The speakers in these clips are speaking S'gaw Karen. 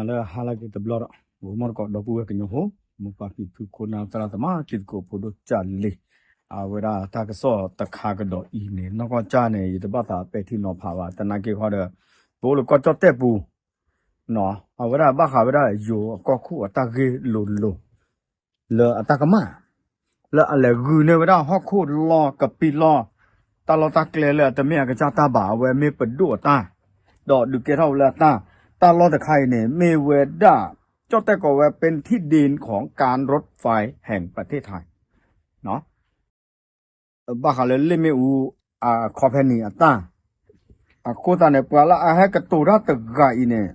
လၢဟါလၢက့ၤတဘျီဒီး ဂီၤမီၢ်တကိး ဒီပုၢ်ဝဲၢ်ကညီဖိ မိၢ်ပၢ်ဖံဖု ခိၣ်နၢ်သရၣ်သမါ တံၤသကိးဖိဒိၣ်ကၢ်လံ, အဝဲဒၣ်တၢ်ကစီၣ်တခါကဒီးအံၤန့ၣ် နီၢ်ကီၢ်ကၢ်န့ၣ် ယတဘၣ်သးပဲာ်ထံနီၤဖးဘၣ် သနာ်က့ဃီဒီး ပအိၣ်လၢကီၢ်ကၠီၣ်တဲၣ်ပူၤ အဝဲဒၣ်ဘၣ်ဃးဝဲဒၣ်ယိၤအကီၢ်ခိၣ်အတၢ်ဂ့ၢ်လိၤလိၤ လၢအတၢ်ကမၣ် လၢအလဲၤဂုာ်န့ၢ်ဝဲဒၣ်ဟီၣ်ခိၣ်လီၢ်ကပံးလီၢ် တၢ်လီၢ်တၢ်ကျဲလၢအတမ့ၢ်အကစၢ်တၢ်ဘၣ် အဝဲမ့ၢ်ပဒိၣ်အတၢ်, ဒီးဒုးကဲထီၣ်ဝဲလၢအတၢ်, တၢ်လီၢ်တခါအံၤန့ၣ် မ့ၢ်ဝဲဒၣ် ကၠီၣ်တဲၣ်ကိးဝဲ เป็นที่ดินของการรถไฟแห่งประเทศไทย ဘၣ်ဃးလၢလ့ၣ်မ့ၣ်အူ အcompanyအတၢ်, အဃိသတးန့ၣ် ပှၤလၢအဟဲကတိၤတၢ်တဂၤအံၤန့ၣ်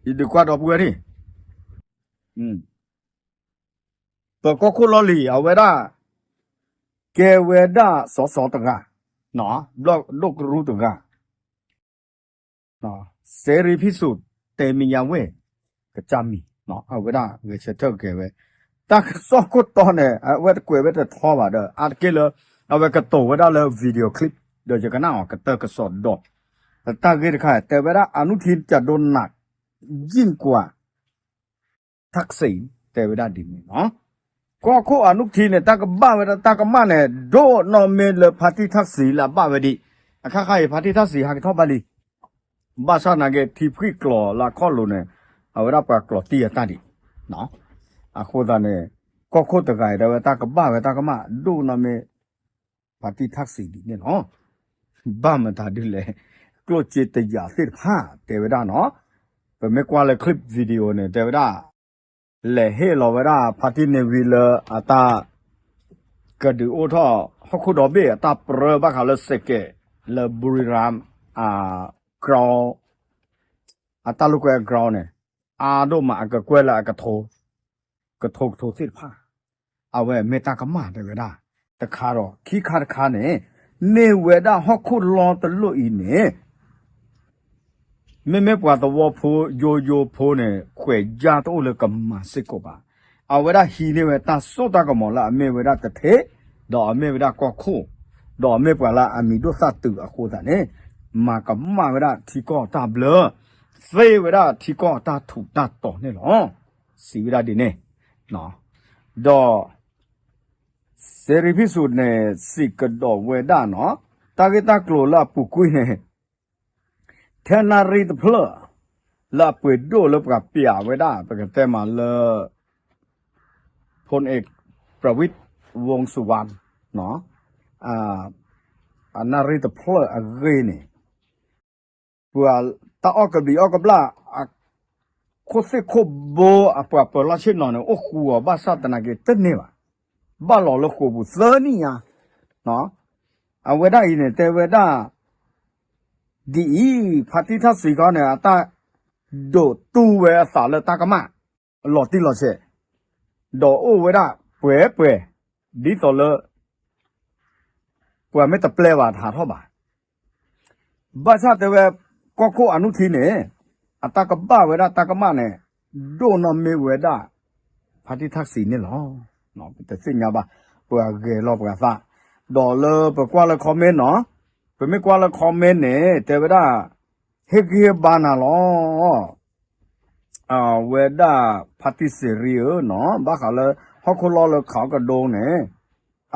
ယဒုးကွၢ်ဒီပုၢ်ဝဲၢ်ဒၣ် ပကီၢ်ခိၣ်လီၢ်လံၤ အဝဲဒၣ် ကဲဝဲဒၣ်စီၤစီၤတဂၤ, ဘျီၣ်ဒိၣ်ကရူၢ်တဂၤ เสรีพิสุทธิ์ เตมียเวท ကစၢ်မံၤ အဝဲဒၣ်ဂဲၤဆၢထၢၣ်ကဲဝဲ တၢ်ကစီၣ်ခိၣ်တီန့ၣ် အဝဲတကွဲးဝဲတထီဘၣ်ဒီး အါတက့ၢ်လၢ အဝဲကတိၤဝဲဒၣ်လၢ video clip ဒီးယကနၣ်အီၤကတၢၢ်ကစီၣ်ဒီး တၢ်ဂ့ၢ်တခါ တဲဝဲဒၣ် อนุทินจะโดนหนักยิ่งกว่า ทักษิณ တဲဝဲဒၣ်ဒ်န့ၣ်လီၤ. ကီၢ်ခိၣ်အနုထံန့ၣ် တၢ်ကဘၣ်ဝဲဒၣ်တၢ်ကမၣ်န့ၣ် ဒိၣ်နီၢ်မ့ၢ်လၢဖါတံၢ်ထၣ်စံးလၢအဘၣ်ဝဲဒၣ်, အခါခါအံၤ ဖါတံၢ်ထၣ်စံးဟးကထီၣ်ဘၣ်လံ, ဘၣ်ဆၣ်သနာ်က့ ထံဖှံၣ်ကျိာ်လၢအခီၣ်လိၤန့ၣ် အဝဲဒၣ်ပှၤကျိာ်တံၢ်အတၢ်ဒံး, အဃိသတးန့ၣ် ကီၢ်ခိၣ်တဂၤအံၤ တဲဝဲတၢ်ကဘၣ်ဝဲတၢ်ကမၣ် ဒိၣ်နီၢ်မ့ၢ် ဖါတံၢ်ထၣ်စံးဒ်န့ၣ်လီၤ. ဘၣ်မတၤဒ်လဲၣ်, ကျိၣ်စ့တယာ်သ့ၣ်တဖၣ် တဲဝဲဒၣ်နီၤ, ပမ့ၢ်ကွၢ်လၢ clip video န့ၣ် တဲဝဲဒၣ် လဲၤဟ့ၣ်လီၤဝဲဒၣ် ဖါတံၢ်န့ၣ်ဝံၤလၢအတၢ် ကဒုးအိၣ်ထီၣ်ဟီၣ်ခိၣ်ဒီဘ့ၣ်အတၢ်ပြၢဘၣ်ဃးလၢစဲးကဲး လၢ บุรีรัมย์ အ ground အတၢ်လိာ်ကွဲ ground န့ၣ် အါဒိၣ်မးအကကွဲၢ်လၢအကထိ ကထိကထိသ့ၣ်တဖၣ် အဝဲမ့ၢ်တၢ်ကမၣ်တဲဝဲဒၣ် တခါဒီး ခံခါတခါန့ၣ် မ့ၢ်ဝဲဒၣ်ဟီၣ်ခိၣ်လီၢ်တလိၣ်အံၤန့ၣ် မ့မ့ၢ်ပှၤသဝီဖိ ယိယိဖိန့ၣ် ခွဲးယာ်တအိၣ်လၢကမၤစ့ၢ်ကီးဘၣ်. အဝဲဒၣ်ဟံးန့ၢ်ဝဲတၢ်စိတၢ်ကမီၤလၢအမ့ၢ်ဝဲဒၣ်တထ့, ဒီးအမ့ၢ်ဝဲဒၣ်ကီၢ်ခိၣ်, ဒီးအမ့ၢ်ပှၤလၢအမံၤဒိၣ်သၣ်တုၤအဃိသတးန့ၣ် မၤကမၣ်ဝဲဒၣ်ထံကီၢ်တၢ်ဘျၢ, သ့ဝဲဒၣ်ထံကီၢ်တၢ်ထူးတၢ်တီၤန့ၣ်လီၤ. စံးဝဲဒၣ်ဒ်န့ၣ်, ဒီး စဲရံဖံၣ်စူးန့ၣ် စံးကဒီးဝဲဒၣ်နီၤ, တၢ်ဂ့ၢ်တၢ်ကျိၤလၢအပူၤကွံာ်န့ၣ် ထဲနၣ်ရံၣ်တဖျၢၣ် လၢအပှ့ၤဒိၣ်လၢပှၤပျးဝဲဒၣ် ပကတဲမးလၢ พลเอก ประวิตร วงษ์สุวรรณ အနၣ်ရံၣ်တဖျၢၣ်အဂ့ၢ်န့ၣ် ပှၤတၢ်အီၣ်ကဘျံးအီၣ်ကဘျၣ် အခိၣ်သ့ၣ်ခိၣ်ဘိ အပှၤပၢၤလီၢ်ဆ့ၣ်နီၤန့ၣ် အိၣ်ဃူအီၤဘၣ်ဆၣ်သနာ်က့တန့ၢ်ဘၣ်, ဘၣ်လီၤလၢဃိာ်ပူၤသၢနံၣ်ညါ, အဝဲဒၣ်အံၤန့ၣ် တဲဝဲဒၣ် ဒ်အံၤ, ဖါတံၢ်ထၣ်စံးခီန့ၣ် အတၢ်ဒိးတူၢ်ဝဲအသးလၢတၢ်ကမၣ် လီၤတံၢ်လီၤဆဲး, ဒီးအိၣ်ဝဲဒၣ်ပှဲၤပှဲၤ, ဒ်သိးလၢ ပှၤမ့ၢ်တပျဲဘၣ်တဟးထီၣ်ဘၣ်. ဘၣ်ဆၣ်တဲဝဲ ကီၢ်ခိၣ်အနုထံန့ၣ် အတၢ်ကဘၣ်ဝဲဒၣ်တၢ်ကမၣ်န့ၣ် ဒိၣ်နီၢ်မ့ၢ်ဝဲဒၣ် ဖါတံၢ်ထၣ်စံးန့ၣ်လီၤ. ပတသ့ၣ်ညါဘၣ်, ပှၤဂဲၤလီၤပှၤသး, ဒီးလၢပကွၢ်လၢ comment နီၤ, ပမ့ၢ်ကွၢ်လၢ comment န့ၣ် တဲဝဲဒၣ် ဟ့ၣ်ဂံၢ်ဟ့ၣ်ဘါနၤလီၤ အဝဲဒၣ်ဖါတံၢ်စ့ရံဧၢနီၤ, ဘၣ်ဃးလၢ ဟီၣ်ခိၣ်လီၢ်လၢခးကဒိန့ၣ်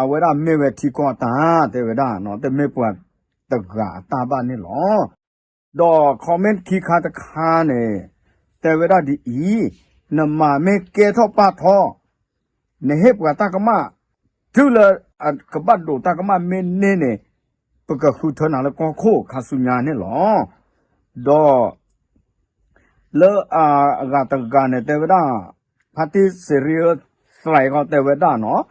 အဝဲဒၣ်မ့ၢ်ဝဲထံကီၢ်အတၢ် တဲဝဲဒၣ်နီၤ, တမ့ၢ်ပှၤတဂၤအတၢ်ဘၣ်န့ၣ်လီၤ. ဒီး comment ခံခါတခါန့ၣ် တဲဝဲဒၣ်ဒ်အံၤ, နမၤမ့ၢ်ကဲထီၣ်ပာ်ထီၣ် နဟ့ၣ်ပှၤတၢ်ကမၣ် တုၤလၢအကဘၣ်ဒိးတၢ်ကမၣ်မ့ၢ်န့ၢ်န့ၣ် ပကဃုထၢနၤလၢကီၢ်ခိၣ်ခါဆူညါန့ၣ်လီၤ. ဒီး လၢအဂၤတဂၤန့ၣ် တဲဝဲဒၣ် ဖါတံၢ်စ့ရံဧၢ, သရၣ်ကီတဲဝဲဒၣ်နီၤ,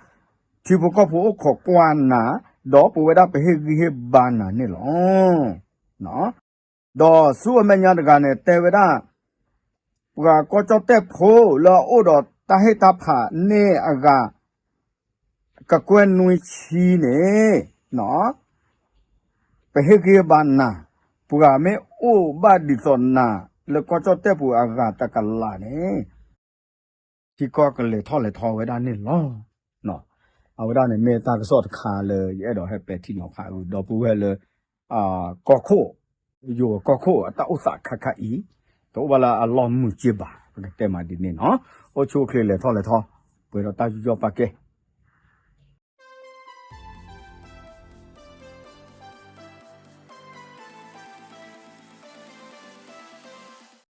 ထံဖိကီၢ်ဖိအိၣ်ခိးကွၢ်နၤ, ဒီးပဝဲဒၣ်ပဟ့ၣ်ဂံၢ်ဟ့ၣ်ဘါနၤန့ၣ်လီၤ. ဒီးဆူအမဲာ်ညါတဂၤန့ၣ် တဲဝဲဒၣ် ပှၤကီၢ်ကၠီၣ်တဲၣ်ဖိလၢအအိၣ်ဒီးတၢ်ဟ့ၣ်တၢ်ဖးန့ၢ်အဂၤ ကကွဲၢ်နွံဆံန့ၣ် ပဟ့ၣ်ဂံၢ်ဘါနၤ, ပှၤမ့ၢ်အိၣ်ဘၣ်ဒ်သိးနၤလၢကီၢ်ကၠီၣ်တဲၣ်ပူၤအဂၤတကလးန့ၣ် ထံကီၢ်ကလဲၤထီၣ်လဲၤထီဝဲဒၣ်န့ၣ်လီၤ. အဝဲဒၣ်န့ၣ်မ့ၢ်တၢ်ကစီၣ်တခါလၢယအဲၣ်ဒိးဟဲပဲာ်ထံနီၤဖးအဂုၤ ဒီပုၢ်ဝဲၢ်လၢ ကီၢ်ခိၣ်, ယိၤကီၢ်ခိၣ်အတၢ်အိၣ်သးခါခါအံၤ, တအိၣ်ဘၣ်လၢအလီၢ်မုာ်က့ဘၣ်, ပကတဲမးဒ်န့ၣ်နီၤ. အိၣ်ဆူၣ်အိၣ်ချ့လဲၤထီၣ်လဲၤထီ, ပှဲၤဒီးတၢ်ယူးယီၣ်ပာ်ကဲ,